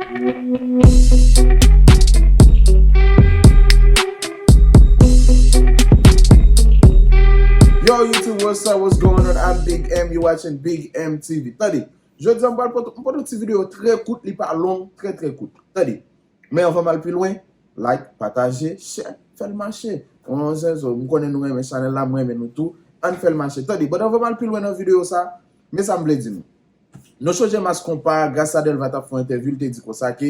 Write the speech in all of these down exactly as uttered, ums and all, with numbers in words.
Yo, YouTube, what's up? What's going on? I'm Big M. You watching Big M T V. Tande, jodi a m pral pote m pote yon ti videyo trè kout, li pa long, trè, trè kout. Tande, men anvan m al pi lwen, like, pataje, share, fè l mache. Yon zen zo, m konnen nou renmen chanèl la, m renmen nou tou. Ann fè l mache. Tande, but anvan m al pi lwen nan videyo sa, men sa m vle di nou. Nou chonje Mass Konpa, Gracia Delva t ap fè yon entèvyou, li te di konsa ke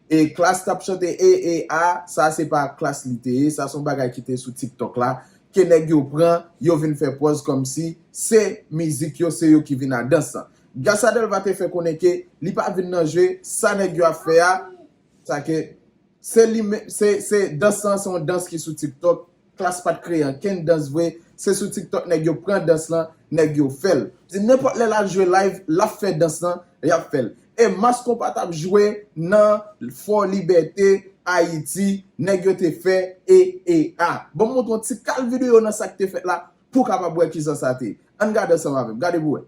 e Klass t ap chante e e a, sa se pa Klass li te ye, sa se yon bagay ki te sou TikTok la, ke nèg yo pran, yo vin fè pòz kòmsi se mizik yo, se yo ki vin a dans lan. Gracia Delva te fè konnen ke li pa vin nan jwe, sa nèg yo ap fè a, sa ke se li menm, se, se dans lan, se yon dans ki sou TikTok. Klass pa t kreye ankenn dans vre, se sou TikTok nèg yo pran dans lan, nèg yo fè l. Di nenpòt lè l al jwe live, l ap fè dans lan, y ap fè l. E Mass Konpa t ap jwe nan Fò Libète, Ayiti, nèg yo te fè e e a. Ban m montre yon ti kal videyo nan sa k te fèt la, pou w kapab wè kijan sa te ye. Ann gade ansanm avè m, gade pou w wè.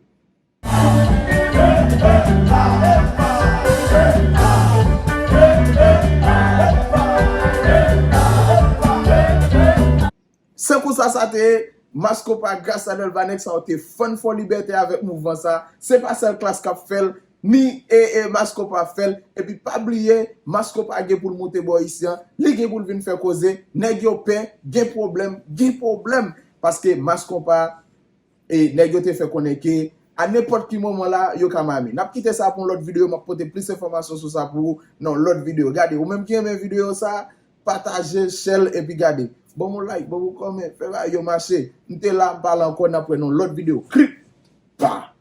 Se konsa sa te ye, Mass Konpa, Gracia Delva, nèg sa yo te fann Fò Libète avèk mouvman sa. Se pa sèl Klass k ap fè l, ni e, e Mass Konpa ap fè l. Epi pa bliye, Mass Konpa gen pou l moute bò isi an, li gen pou l vin fè koze. Nèg yo pè, gen pwoblèm, gen pwoblèm. Paske Mass Konpa, e nèg yo te fè konnen ke a nenpòt ki moman la, yo ka mami. N ap kite sa pou yon lòt videyo, m ap pote plis enfòmasyon sou sa pou ou nan yon lòt videyo. Gade, ou menm ki renmen videyo sa, pataje, share l, epi gade. Ban m yon like, ban m yon kòmè, fè bagay yo mache. M te la, m pa la ankò, n ap wè nan yon lòt videyo. Klik! Pa!